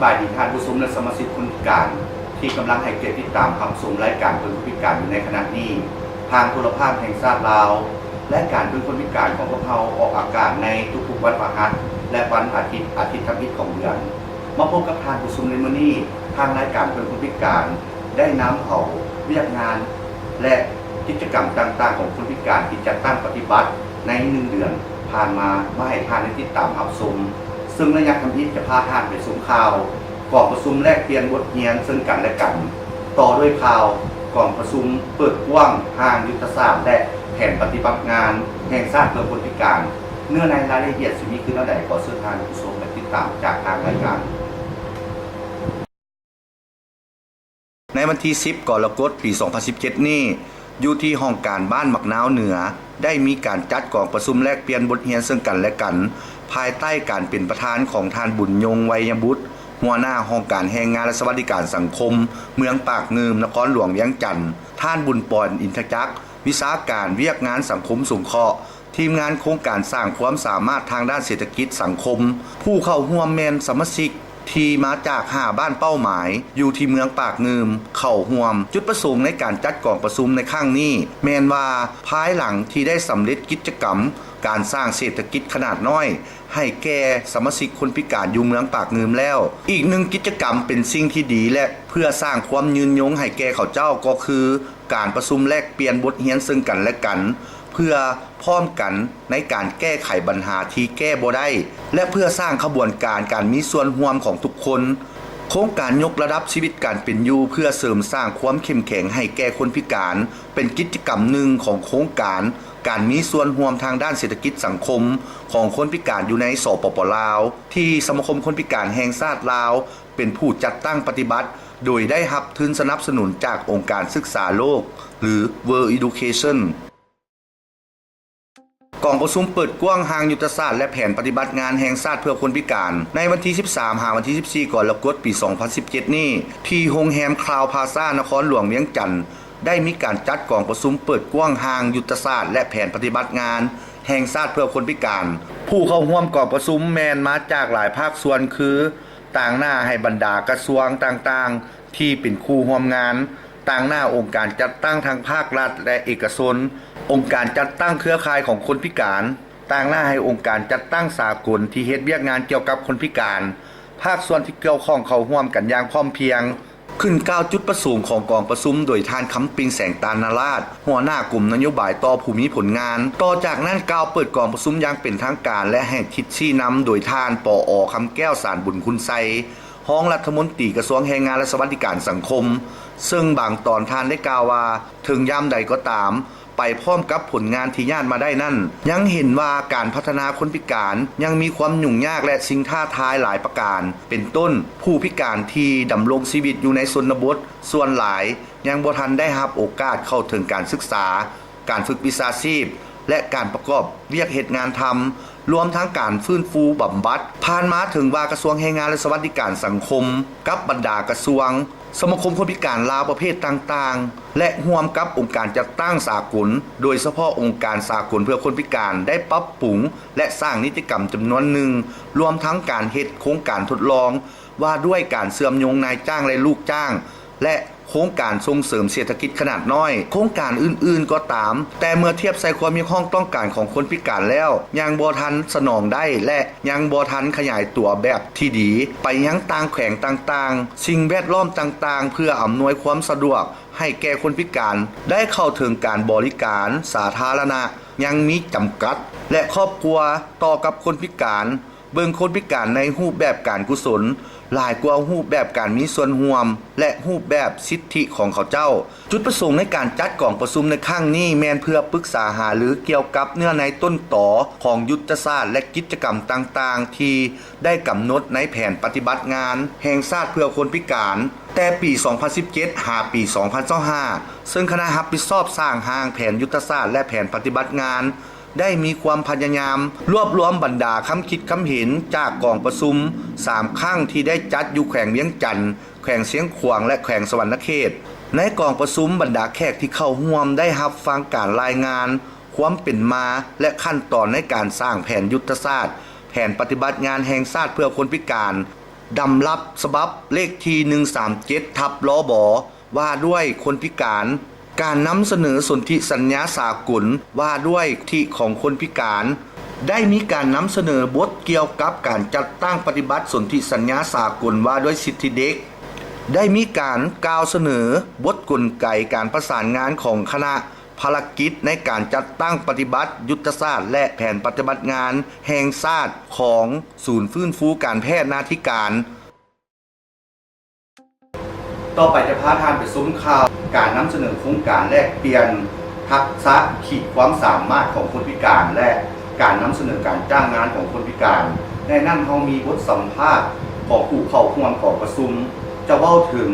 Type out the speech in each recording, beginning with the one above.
ສະບາຍດີທ່ານຜູ້ຊົມ ແລະ ສະມາຊິກຄົນພິການ ທີ່ກຳລັງໃຫ້ກຽດຕິດຕາມຮັບຊົມລາຍການເພື່ອຄົນພິການຢູ່ໃນຂະນະນີ້. ທາງໂທລະພາບແຫ່ງຊາດລາວ, ລາຍການເພື່ອຄົນພິການຂອງພວກເຮົາອອກອາກາດໃນທຸກໆວັນພະຫັດ ແລະ ວັນອາທິດ, ອາທິດທຳອິດຂອງເດືອນ. ມາພົບກັບທ່ານຜູ້ຊົມໃນມື້ນີ້, ທາງລາຍການເພື່ອຄົນພິການໄດ້ນຳເອົາວຽກງານ ແລະ ກິດຈະກຳຕ່າງໆຂອງຄົນພິການທີ່ຈັດຕັ້ງປະຕິບັດໃນໜຶ່ງເດືອນຜ່ານມາ ມາໃຫ້ທ່ານໄດ້ຕິດຕາມຮັບຊົມ. ເຊິ່ງໄລຍະທຳອິດຈະພາທ່ານໄປຊົມຂ່າວກອງປະຊຸມແລກປ່ຽນບົດຮຽນເຊິ່ງກັນແລະກັນ, ຕໍ່ດ້ວຍຂ່າວກອງປະຊຸມເປີດກວ້າງຮ່າງຍຸດທະສາດ ແລະ ແຜນປະຕິບັດງານແຫ່ງຊາດເພື່ອຄົນພິການ. ເນື້ອໃນລາຍລະອຽດຊິມີຄືແນວໃດ, ຂໍເຊີນທ່ານຜູ້ຊົມໄປຕິດຕາມຈາກທາງລາຍການ. ໃນວັນທີສິບ ກໍລະກົດ ປີສອງພັນສິບເຈັດນີ້, ຢູ່ທີ່ຫ້ອງການບ້ານໝາກນາວເໜືອ ໄດ້ມີການຈັດກອງປະຊຸມແລກປ່ຽນບົດຮຽນເຊິ່ງກັນແລະກັນ ພາຍໃຕ້ການເປັນປະທານຂອງທ່ານ ບຸນຍົງ ໄວຍະບຸດ ຫົວໜ້າຫ້ອງການແຮງງານ ແລະ ສະຫວັດດີການສັງຄົມ ເມືອງປາກງື່ມ ນະຄອນຫຼວງວຽງຈັນ, ທ່ານ ບຸນປອນ ອິນທະຈັກ ວິຊາການວຽກງານສັງຄົມສົງເຄາະ, ທີມງານໂຄງການສ້າງຄວາມສາມາດທາງດ້ານເສດຖະກິດສັງຄົມ. ຜູ້ເຂົ້າຮ່ວມແມ່ນສະມາຊິກທີ່ມາຈາກຫ້າບ້ານເປົ້າໝາຍຢູ່ທີ່ເມືອງປາກງື່ມເຂົ້າຮ່ວມ. ຈຸດປະສົງໃນການຈັດກອງປະຊຸມໃນຄັ້ງນີ້ ແມ່ນວ່າພາຍຫຼັງທີ່ໄດ້ສຳເລັດກິດຈະກຳການສ້າງເສດຖະກິດຂະໜາດນ້ອຍໃຫ້ແກ່ສະມາຊິກຄົນພິການຢູ່ເມືອງປາກງື່ມແລ້ວ, ອີກໜຶ່ງກິດຈະກຳເປັນສິ່ງທີ່ດີ ແລະ ເພື່ອສ້າງຄວາມຍືນຍົງໃຫ້ແກ່ເຂົາເຈົ້າ ກໍຄື ການປະຊຸມແລກປ່ຽນບົດຮຽນເຊິ່ງກັນແລະກັນ ເພື່ອພ້ອມກັນໃນການແກ້ໄຂບັນຫາທີ່ແກ້ບໍ່ໄດ້ ແລະ ເພື່ອສ້າງຂະບວນການການມີສ່ວນຮ່ວມຂອງທຸກຄົນ. ໂຄງການຍົກລະດັບຊີວິດການເປັນຢູ່ ເພື່ອເສີມສ້າງຄວາມເຂັ້ມແຂງໃຫ້ແກ່ຄົນພິການ ເປັນກິດຈະກຳໜຶ່ງຂອງໂຄງການການມີສ່ວນຮ່ວມທາງດ້ານເສດຖະກິດສັງຄົມຂອງຄົນພິການຢູ່ໃນ ສປປ ລາວ ທີ່ສະມາຄົມຄົນພິການແຫ່ງຊາດລາວ ເປັນຜູ້ຈັດຕັ້ງປະຕິບັດ ໂດຍໄດ້ຮັບທຶນສະໜັບສະໜູນຈາກອົງການສຶກສາໂລກ ຫຼື World Education. ກອງປະຊຸມເປີດກວ້າງຮ່າງຍຸດທະສາດ ແລະ ແຜນປະຕິບັດງານແຫ່ງຊາດເພື່ອຄົນພິການ ໃນວັນທີສິບສາມ ຫາວັນທີສິບສີ່ ກໍລະກົດ ປີສອງພັນສິບເຈັດນີ້ ທີ່ໂຮງແຮມຄຣາວພາຊາ ນະຄອນຫຼວງວຽງຈັນ ໄດ້ມີການຈັດກອງປະຊຸມເປີດກວ້າງຮ່າງຍຸດທະສາດ ແລະ ແຜນປະຕິບັດງານແຫ່ງຊາດເພື່ອຄົນພິການ. ຜູ້ເຂົ້າຮ່ວມກອງປະຊຸມແມ່ນມາຈາກຫຼາຍພາກສ່ວນ ຄື ຕາງໜ້າໃຫ້ບັນດາກະຊວງຕ່າງໆທີ່ເປັນຄູ່ຮ່ວມງານ, ຕາງໜ້າອົງການຈັດຕັ້ງທັງພາກລັດ ແລະ ເອກະຊົນ, ອົງການຈັດຕັ້ງເຄືອຂ່າຍຂອງຄົນພິການ, ຕາງໜ້າໃຫ້ອົງການຈັດຕັ້ງສາກົນທີ່ເຮັດວຽກງານກ່ຽວກັບຄົນພິການ, ພາກສ່ວນທີ່ກ່ຽວຂ້ອງເຂົ້າຮ່ວມກັນຢ່າງພ້ອມພຽງ. ຂຶ້ນກ່າວຈຸດປະສົງຂອງກອງປະຊຸມໂດຍທ່ານ ຄຳປິງ ແສງຕານນະລາດ ຫົວໜ້າກົມນະໂຍບາຍຕໍ່ຜູ້ມີຜົນງານ. ຕໍ່ຈາກນັ້ນກ່າວເປີດກອງປະຊຸມຢ່າງເປັນທາງການ ແລະ ໃຫ້ທິດຊີ້ນຳໂດຍທ່ານ ປອ ຄຳແກ້ວ ສານບຸນຄຸນໄຊ ຮອງລັດຖະມົນຕີກະຊວງແຮງງານ ແລະ ສະຫວັດດີການສັງຄົມ, ເຊິ່ງບາງຕອນທ່ານໄດ້ກ່າວວ່າ ເຖິງຍາມໃດກໍຕາມ, ໄປພ້ອມກັບຜົນງານທີ່ຍາດມາໄດ້ນັ້ນ, ຍັງເຫັນວ່າການພັດທະນາຄົນພິການຍັງມີຄວາມຫຍຸ້ງຍາກ ແລະ ສິ່ງທ້າທາຍຫຼາຍປະການ, ເປັນຕົ້ນ ຜູ້ພິການທີ່ດຳລົງຊີວິດຢູ່ໃນຊົນນະບົດສ່ວນຫຼາຍຍັງບໍ່ທັນໄດ້ຮັບໂອກາດເຂົ້າເຖິງການສຶກສາ, ການຝຶກວິຊາຊີບ ແລະ ການປະກອບວຽກເຮັດງານທຳ, ລວມທັງການຟື້ນຟູບຳບັດ. ຜ່ານມາເຖິງວ່າກະຊວງແຮງງານ ແລະ ສະຫວັດດີການສັງຄົມ ກັບບັນດາກະຊວງ, ສະມາຄົມຄົນພິການລາວປະເພດຕ່າງໆ ແລະ ຮ່ວມກັບອົງການຈັດຕັ້ງສາກົນ, ໂດຍສະເພາະອົງການສາກົນເພື່ອຄົນພິການ ໄດ້ປັບປຸງ ແລະ ສ້າງນິຕິກຳຈຳນວນໜຶ່ງ, ລວມທັງການເຮັດໂຄງການທົດລອງວ່າດ້ວຍການເຊື່ອມໂຍງນາຍຈ້າງ ແລະ ລູກຈ້າງ ແລະ ໂຄງການສົ່ງເສີມເສດຖະກິດຂະໜາດນ້ອຍ, ໂຄງການອື່ນໆກໍຕາມ, ແຕ່ເມື່ອທຽບໃສ່ຄວາມຮຽກຮ້ອງຕ້ອງການຂອງຄົນພິການແລ້ວ ຍັງບໍ່ທັນສະໜອງໄດ້ ແລະ ຍັງບໍ່ທັນຂະຫຍາຍຕົວແບບທີ່ດີໄປຍັງຕ່າງແຂວງຕ່າງໆ, ສິ່ງແວດລ້ອມຕ່າງໆ ເພື່ອອຳນວຍຄວາມສະດວກໃຫ້ແກ່ຄົນພິການໄດ້ເຂົ້າເຖິງການບໍລິການສາທາລະນະຍັງມີຈຳກັດ ແລະ ຄອບຄົວຕໍ່ກັບຄົນພິການ ເບິ່ງຄົນພິການໃນຮູບແບບການກຸສົນ ຫຼາຍກວ່າຮູບແບບການມີສ່ວນຮ່ວມ ແລະ ຮູບແບບສິດທິຂອງເຂົາເຈົ້າ. ຈຸດປະສົງໃນການຈັດກອງປະຊຸມໃນຄັ້ງນີ້ ແມ່ນເພື່ອປຶກສາຫາລືກ່ຽວກັບເນື້ອໃນຕົ້ນຕໍຂອງຍຸດທະສາດ ແລະ ກິດຈະກຳຕ່າງໆ ທີ່ໄດ້ກຳນົດໃນແຜນປະຕິບັດງານແຫ່ງຊາດເພື່ອຄົນພິການ ແຕ່ປີສອງພັນສິບເຈັດ ຫາປີສອງພັນຊາວຫ້າ ເຊິ່ງຄະນະຮັບຜິດຊອບສ້າງຮ່າງແຜນຍຸດທະສາດ ແລະ ແຜນປະຕິບັດງານ ໄດ້ມີຄວາມພະຍາຍາມລວບລວມບັນດາຄຳຄິດຄຳເຫັນຈາກກອງປະຊຸມສາມຄັ້ງທີ່ໄດ້ຈັດຢູ່ແຂວງວຽງຈັນ, ແຂວງຊຽງຂວາງ ແລະ ແຂວງສະຫວັນນະເຂດ. ໃນກອງປະຊຸມ, ບັນດາແຂກທີ່ເຂົ້າຮ່ວມໄດ້ຮັບຟັງການລາຍງານຄວາມເປັນມາ ແລະ ຂັ້ນຕອນໃນການສ້າງແຜນຍຸດທະສາດ, ແຜນປະຕິບັດງານແຫ່ງຊາດເພື່ອຄົນພິການ, ດຳລັບສະບັບເລກທີໜຶ່ງສາມເຈັດ ທັບ ລບ ວ່າດ້ວຍຄົນພິການ, ການນຳສະເໜີສົນທິສັນຍາສາກົນວ່າດ້ວຍສິດທິຂອງຄົນພິການ, ໄດ້ມີການນຳສະເໜີບົດກ່ຽວກັບການຈັດຕັ້ງປະຕິບັດສົນທິສັນຍາສາກົນວ່າດ້ວຍສິດທິເດັກ, ໄດ້ມີການກ່າວສະເໜີບົດກົນໄກການປະສານງານຂອງຄະນະ ພາລະກິດໃນການຈັດຕັ້ງປະຕິບັດຍຸດທະສາດ ແລະ ແຜນປະຕິບັດງານແຫ່ງຊາດຂອງສູນຟື້ນຟູການແພດນາທິການ. ຕໍ່ໄປຈະພາທ່ານໄປຊົມຂ່າວການນຳສະເໜີໂຄງການແລກປ່ຽນທັກສະຂີດຄວາມສາມາດຂອງຄົນພິການ ແລະ ການນຳສະເໜີການຈ້າງງານຂອງຄົນພິການ. ໃນນັ້ນເຮົາມີບົດສຳພາດຂອງຜູ້ເຂົ້າຮ່ວມກອງປະຊຸມ ຈະເວົ້າເຖິງ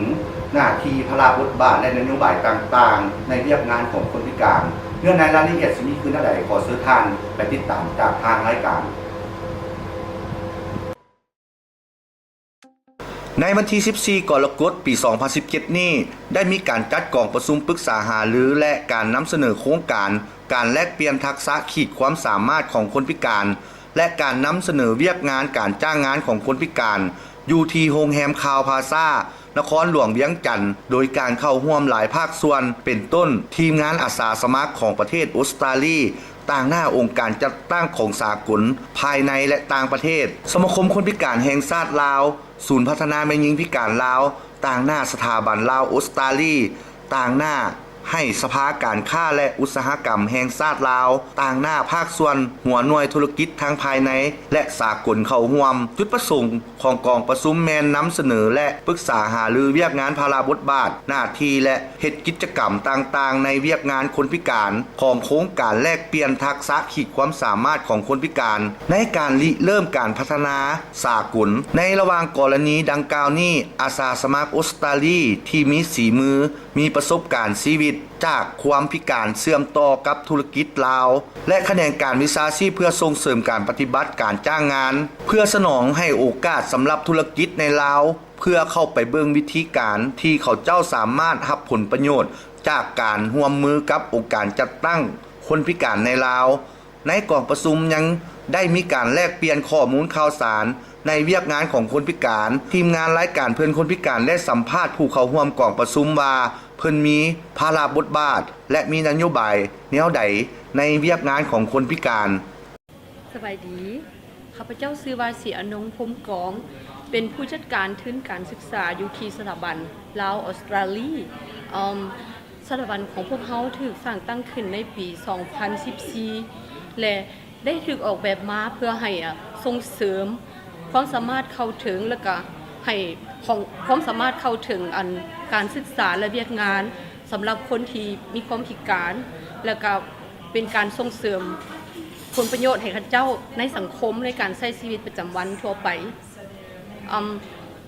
ໜ້າທີ່, ພາລະບົດບາດ ແລະ ນະໂຍບາຍຕ່າງໆໃນວຽກງານຂອງຄົນພິການ. ເນື້ອໃນລາຍລະອຽດຊິມີຄືແນວໃດ, ຂໍເຊີນທ່ານໄປຕິດຕາມຈາກທາງລາຍການ. ໃນວັນທີສິບສີ່ ກໍລະກົດ ປີສອງພັນສິບເຈັດນີ້ ໄດ້ມີການຈັດກອງປະຊຸມປຶກສາຫາລື ແລະ ການນຳສະເໜີໂຄງການ ການແລກປ່ຽນທັກສະຂີດຄວາມສາມາດຂອງຄົນພິການ ແລະ ການນຳສະເໜີວຽກງານການຈ້າງງານຂອງຄົນພິການ ຢູ່ທີ່ໂຮງແຮມຄາວພາຊາ ນະຄອນຫຼວງວຽງຈັນ, ໂດຍການເຂົ້າຮ່ວມຫຼາຍພາກສ່ວນ ເປັນຕົ້ນ ທີມງານອາສາສະໝັກຂອງປະເທດອົດສະຕາລີ, ຕາງໜ້າອົງການຈັດຕັ້ງຂອງສາກົນ ພາຍໃນ ແລະ ຕ່າງປະເທດ, ສະມາຄົມຄົນພິການແຫ່ງຊາດລາວ, ສູນພັດທະນາແມ່ຍິງພິການລາວ, ຕາງໜ້າສະຖາບັນລາວອົດສະຕາລີ, ຕາງໜ້າ ໃຫ້ສະພາການຄ້າ ແລະ ອຸດສາຫະກຳແຫ່ງຊາດລາວ, ຕາງໜ້າພາກສ່ວນ, ຫົວໜ່ວຍທຸລະກິດທັງພາຍໃນ ແລະ ສາກົນເຂົ້າຮ່ວມ. ຈຸດປະສົງຂອງກອງປະຊຸມແມ່ນນຳສະເໜີ ແລະ ປຶກສາຫາລືວຽກງານ, ພາລະບົດບາດ, ໜ້າທີ່ ແລະ ເຮັດກິດຈະກຳຕ່າງໆໃນວຽກງານຄົນພິການຂອງໂຄງການແລກປ່ຽນທັກສະຂີດຄວາມສາມາດຂອງຄົນພິການ ໃນການລິເລີ່ມການພັດທະນາສາກົນ. ໃນລະຫວ່າງກໍລະນີດັ່ງກ່າວນີ້, ອາສາສະໝັກອົດສະຕາລີທີ່ມີສີມື ມີປະສົບການຊີວິດຈາກຄວາມພິການເຊື່ອມຕໍ່ກັບທຸລະກິດລາວ ແລະ ຂະແໜງການວິຊາຊີບ ເພື່ອສົ່ງເສີມການປະຕິບັດການຈ້າງງານ ເພື່ອສະໜອງໃຫ້ໂອກາດສຳລັບທຸລະກິດໃນລາວ ເພື່ອເຂົ້າໄປເບິ່ງວິທີການທີ່ເຂົາເຈົ້າສາມາດຮັບຜົນປະໂຫຍດຈາກການຮ່ວມມືກັບອົງການຈັດຕັ້ງຄົນພິການໃນລາວ. ໃນກອງປະຊຸມຍັງໄດ້ມີການແລກປ່ຽນຂໍ້ມູນຂ່າວສານໃນວຽກງານຂອງຄົນພິການ. ທີມງານລາຍການເພື່ອນຄົນພິການໄດ້ສຳພາດຜູ້ເຂົ້າຮ່ວມກອງປະຊຸມວ່າ ເພິ່ນມີພາລະບົດບາດ ແລະ ມີນະໂຍບາຍແນວໃດໃນວຽກງານຂອງຄົນພິການ. ສະບາຍດີ. ຂ້າພະເຈົ້າຊື່ວ່າ ສີອານົງ ພົມກອງ, ເປັນຜູ້ຈັດການທຶນການສຶກສາຢູ່ທີ່ສະຖາບັນລາວອົດສະຕາລີ. ເອີ່ມ ສະຖາບັນຂອງພວກເຮົາຖືກສ້າງຕັ້ງຂຶ້ນໃນປີສອງພັນສິບສີ່ ແລະ ໄດ້ຖືກອອກແບບມາເພື່ອໃຫ້ ອາ ສົ່ງເສີມຄວາມສາມາດເຂົ້າເຖິງ ແລະ ກະໃຫ້ຂອງ ຄວາມສາມາດເຂົ້າເຖິງ ອັນ ການສຶກສາ ແລະ ວຽກງານສຳລັບຄົນທີ່ມີຄວາມພິການ ແລະ ກະເປັນການສົ່ງເສີມຜົນປະໂຫຍດໃຫ້ເຂົາເຈົ້າໃນສັງຄົມ ໃນການໃຊ້ຊີວິດປະຈຳວັນທົ່ວໄປ. ອຳ